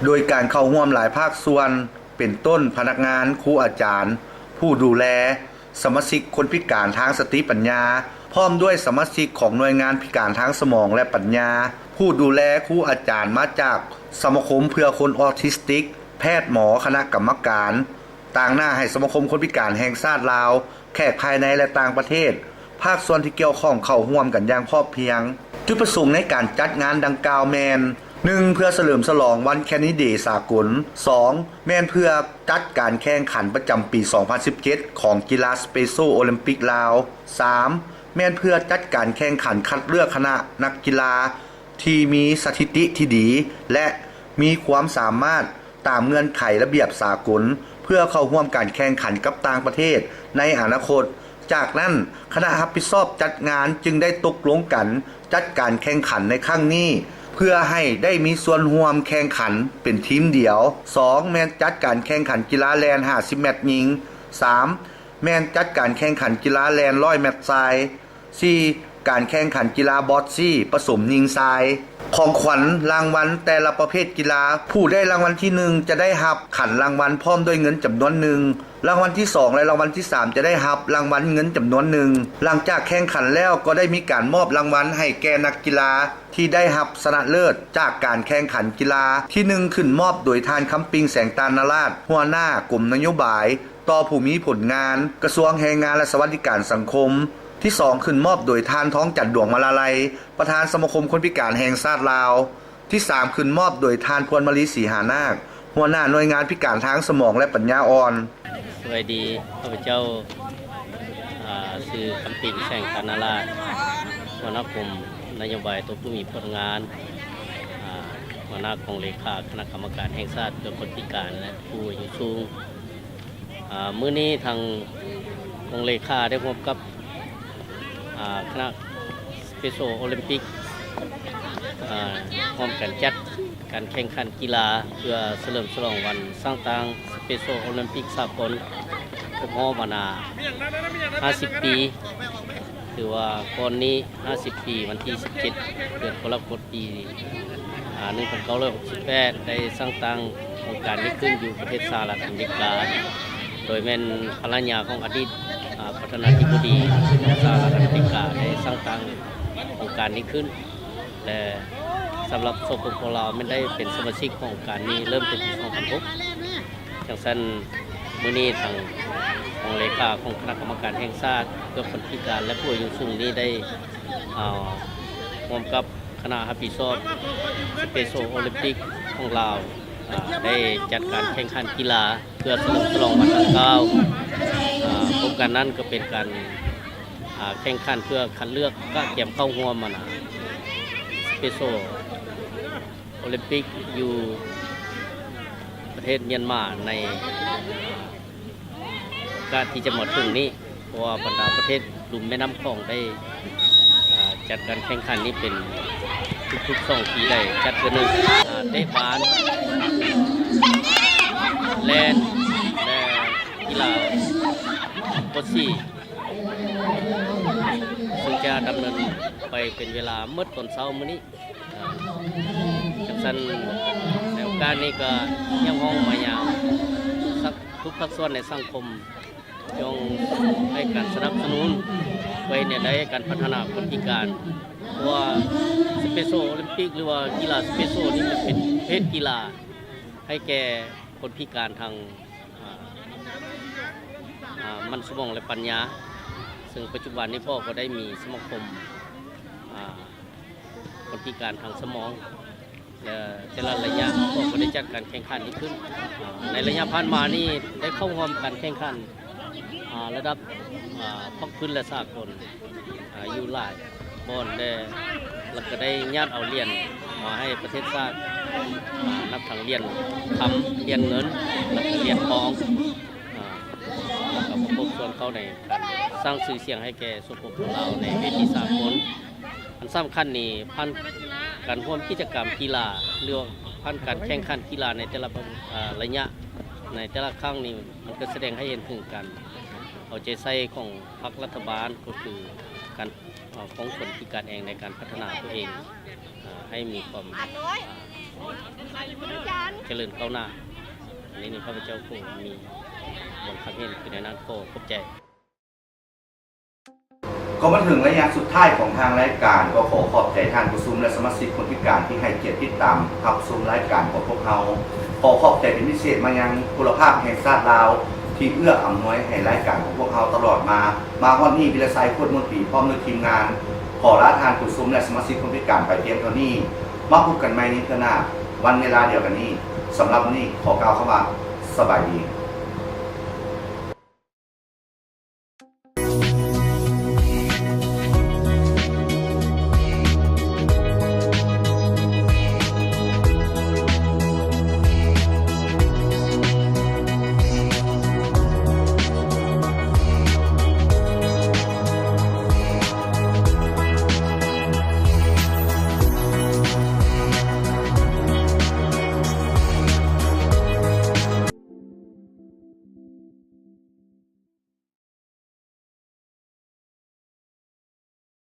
ໂດຍການເຂົ້າຮ່ວມຫຼາຍພາກສ່ວນ ເປັນຕົ້ນ ພະນັກງານ, ຄູອາຈານ, ຜູ້ດູແລ, ສະມາຊິກຄົນພິການທາງສະຕິປັນຍາ, ພ້ອມດ້ວຍສະມາຊິກຂອງໜ່ວຍງານພິການທາງສະໝອງ ແລະ ປັນຍາ, ຜູ້ດູແລ, ຄູອາຈານມາຈາກສະມາຄົມເພື່ອຄົນອອທິສຕິກ, ແພດ, ໝໍ, ຄະນະກຳມະການ, ຕາງໜ້າໃຫ້ສະມາຄົມຄົນພິການແຫ່ງຊາດລາວ, ແຂກພາຍໃນ ແລະ ຕ່າງປະເທດ, ພາກສ່ວນທີ່ກ່ຽວຂ້ອງເຂົ້າຮ່ວມກັນຢ່າງພ້ອມພຽງ. ຈຸດປະສົງໃນການຈັດງານດັ່ງກ່າວແມ່ນ, ໜຶ່ງ ເພື່ອສະເຫຼີມສະຫຼອງວັນແຄນດີເດສາກົນ, ສອງ ແມ່ນເພື່ອຈັດການແຂ່ງຂັນປະຈຳປີສອງພັນສິບເຈັດ ຂອງກິລາສະເປໂຊໂອລິມປິກລາວ, ສາມ ແມ່ນເພື່ອຈັດການແຂ່ງຂັນຄັດເລືອກຄະນະນັກກິລາທີ່ມີສະຖິຕິທີ່ດີ ແລະ ມີຄວາມສາມາດ ຕາມເງື່ອນໄຂລະບຽບສາກົນ ເພື່ອເຂົ້າຮ່ວມການແຂ່ງຂັນກັບຕ່າງປະເທດໃນອະນາຄົດ. ຈາກນັ້ນ, ຄະນະຮັບຜິດຊອບຈັດງານຈຶ່ງໄດ້ຕົກລົງກັນຈັດການແຂ່ງຂັນໃນຄັ້ງນີ້ ເພື່ອໃຫ້ໄດ້ມີສ່ວນຮ່ວມແຂ່ງຂັນເປັນທີມດຽວ. ສອງ ແມ່ນຈັດການແຂ່ງຂັນກິລາແລ່ນຫ້າສິບແມັດຍິງ. ສາມ ແມ່ນຈັດການແຂ່ງຂັນກິລາແລ່ນຮ້ອຍແມັດຊາຍ. ສີ່ ການແຂ່ງຂັນກິລາບອດຊີປະສົມຍິງຊາຍ. ຂອງຂວັນລາງວັນແຕ່ລະປະເພດກິລາ, ຜູ້ໄດ້ລາງວັນທີໜຶ່ງຈະໄດ້ຮັບຂັນລາງວັນພ້ອມດ້ວຍເງິນຈຳນວນໜຶ່ງ, ລາງວັນທີສອງ ແລະ ລາງວັນທີສາມຈະໄດ້ຮັບລາງວັນເງິນຈຳນວນໜຶ່ງ. ຫຼັງຈາກແຂ່ງຂັນແລ້ວກໍໄດ້ມີການມອບລາງວັນໃຫ້ແກ່ນັກກິລາທີ່ໄດ້ຮັບຊະນະເລີດຈາກການແຂ່ງຂັນກິລາທີໜຶ່ງ ຂຶ້ນມອບໂດຍທ່ານ ຄຳປິງ ແສງຕານນະລາດ ຫົວໜ້າກົມນະໂຍບາຍ ຕໍ່ຜູ້ມີຜົນງານ ກະຊວງແຮງງານ ແລະ ສະຫວັດດີການສັງຄົມ. ທີສອງ ຂຶ້ນມອບໂດຍທ່ານ ທອງຈັນ ດວງມາລາໄລ ປະທານສະມາຄົມຄົນພິການແຫ່ງຊາດລາວ. ທີສາມ ຂຶ້ນມອບໂດຍທ່ານ ພວນມະລີ ສີຫານາກ ຫົວໜ້າໜ່ວຍງານພິການທາງສະໝອງ ແລະ ປັນຍາອ່ອນ. ສະບາຍດີ ຂ້າພະເຈົ້າ ອາ ຊື່ ຄຳປິນ ແສງຕານາລາດ ຫົວໜ້າກົມນະໂຍບາຍຕົວຜູ້ມີຜົນງານ ອາ ຫົວໜ້າກອງເລຂາຄະນະກຳມະການແຫ່ງຊາດເພື່ອຄົນພິການ ແລະ ຜູ້ອາຍຸສູງ. ອາ ມື້ນີ້ທາງກອງເລຂາໄດ້ຮ່ວມກັບ ອາ ຄະນະ Special Olympic ອາ ຮ່ວມກັນຈັດການແຂ່ງຂັນກິລາ ເພື່ອສະເຫຼີມສະຫຼອງວັນສ້າງຕັ້ງ Special Olympic ສາກົນ ຄົບຮອບ ອັນນາ ຫ້າສິບປີ ຖືວ່າກ່ອນນີ້ຫ້າສິບປີ ວັນທີສິບເຈັດ ເດືອນກໍລະກົດ ປີ ອາ ໜຶ່ງພັນເກົ້າຮ້ອຍຫົກສິບແປດ ໄດ້ສ້າງຕັ້ງ ໂຄງການນີ້ຂຶ້ນຢູ່ປະເທດສະຫະລັດອາເມລິກາ ໂດຍແມ່ນພັນລະຍາຂອງອະດີດ ອາ ປະທານາທິບໍດີສະຫະລັດອາເມລິກາ ໄດ້ສ້າງຕັ້ງໂຄງການນີ້ຂຶ້ນ ແລະ ສຳລັບ ສປປ ລາວ ແມ່ນໄດ້ເປັນສະມາຊິກຂອງໂຄງການນີ້ເລີ່ມແຕ່ປີສອງພັນຫົກ. ຈັ່ງຊັ້ນ ມື້ນີ້ທາງກອງເລຂາຂອງຄະນະກຳມະການແຫ່ງຊາດເພື່ອຄົນພິການ ແລະ ຜູ້ອາຍຸສູງນີ້ໄດ້ ເອົາ ຮ່ວມກັບ ຄະນະຮັບຜິດຊອບ Special Olympic ຂອງລາວ ອາ ໄດ້ຈັດການແຂ່ງຂັນກິລາ ເພື່ອສະເຫຼີມສະຫຼອງວັນດັ່ງກ່າວ. ອາ ໂຄງການນັ້ນກໍເປັນການ ອາ ແຂ່ງຂັນເພື່ອຄັດເລືອກກະກຽມເຂົ້າຮ່ວມ ອັນນາ Special Olympic ຢູ່ປະເທດມຽນມາ ໃນ ໂອກາດທີ່ຈະມາເຖິງນີ້ ເພາະວ່າບັນດາປະເທດລຸ່ມແມ່ນ້ຳຂອງໄດ້ ອາ ຈັດການແຂ່ງຂັນນີ້ເປັນທຸກໆສອງປີໄດ້ຈັດເທື່ອໜຶ່ງ. ອາ ເຕະບານ, ແລ່ນ ແລະ ກິລາກົດສີ ຊຶ່ງຈະດຳເນີນໄປເປັນເວລາໝົດຕອນເຊົ້າມື້ນີ້. ອາ ຈັ່ງຊັ້ນ ໃນໂອກາດນີ້ກໍຮຽກຮ້ອງມາຍັງ ສະ ທຸກພາກສ່ວນໃນສັງຄົມ ຈົ່ງໃຫ້ການສະໜັບສະໜູນ ເພື່ອເຮັດແນວໃດໃຫ້ການພັດທະນາຄົນພິການ ເພາະວ່າ Special Olympic ຫຼືວ່າກິລາ Special ນີ້ມັນເປັນເພດກິລາໃຫ້ແກ່ຄົນພິການທາງ ອາ ອາ ມັນສະໝອງ ແລະ ປັນຍາ ເຊິ່ງປັດຈຸບັນນີ້ພໍ່ກໍໄດ້ມີສະມາຄົມ ອາ ຄົນພິການທາງສະໝອງ ແລະ ແຕ່ລະໄລຍະພວກກໍໄດ້ຈັດການແຂ່ງຂັນນີ້ຂຶ້ນ. ອາ ໃນໄລຍະຜ່ານມານີ້ໄດ້ເຂົ້າຮ່ວມການແຂ່ງຂັນ ອາ ລະດັບ ອາ ພາກພື້ນ ແລະ ສາກົນ ອາ ຢູ່ຫຼາຍບ່ອນ ແລະ ແລ້ວກໍໄດ້ຍາດເອົາຫຼຽນມາໃຫ້ປະເທດຊາດ ອາ ນັບທັງຫຼຽນຄຳ, ຫຼຽນເງິນ ແລະ ກໍຫຼຽນທອງ. ອາ ແລ້ວກໍປະສົມສ່ວນເຂົ້າໃນການສ້າງຊື່ສຽງໃຫ້ແກ່ ສປປ ລາວ ໃນເວທີສາກົນ. ອັນສຳຄັນນີ້ ຜ່ານການຮ່ວມກິດຈະກຳກິລາ ຫຼືວ່າຜ່ານການແຂ່ງຂັນກິລາໃນແຕ່ລະ ເອີ ໄລຍະ ໃນແຕ່ລະຄັ້ງນີ້ ມັນກໍສະແດງໃຫ້ເຫັນເຖິງການເອົາໃຈໃສ່ຂອງພັກລັດຖະບານ ກໍຄືການ ເອີ ຂອງຄົນພິການເອງໃນການພັດທະນາຕົວເອງ ເອີ ໃຫ້ມີຄວາມ ເອີ ຈະເລີນກ້າວໜ້າ. ໃນນີ້ຂ້າພະເຈົ້າຄົງມີບ່ອນຄຳເຫັນຄືແນວນັ້ນ. ຂໍຂອບໃຈ. ກໍມາເຖິງໄລຍະສຸດທ້າຍຂອງທາງລາຍການ, ກໍຂໍຂອບໃຈທ່ານຜູ້ຊົມ ແລະ ສະມາຊິກຄົນພິການທີ່ໃຫ້ກຽດຕິດຕາມຮັບຊົມລາຍການຂອງພວກເຮົາ. ຂໍຂອບໃຈເປັນພິເສດມາຍັງພົນລະພາບແຫ່ງຊາດລາວ ທີ່ເອື້ອອຳນວຍໃຫ້ລາຍການຂອງພວກເຮົາຕະຫຼອດມາ. ມາຮອດນີ້ ວິລະໄຊ ໂຄດມົນຕີ ພ້ອມດ້ວຍທີມງານ ຂໍລາທ່ານຜູ້ຊົມ ແລະ ສະມາຊິກຄົນພິການໄປພຽງເທົ່ານີ້. ມາພົບກັນໃໝ່ໃນເທື່ອໜ້າ. ວັນເວລາດຽວກັນນີ້, ສຳລັບມື້ນີ້ຂໍກ່າວຄຳວ່າ ສະບາຍດີ.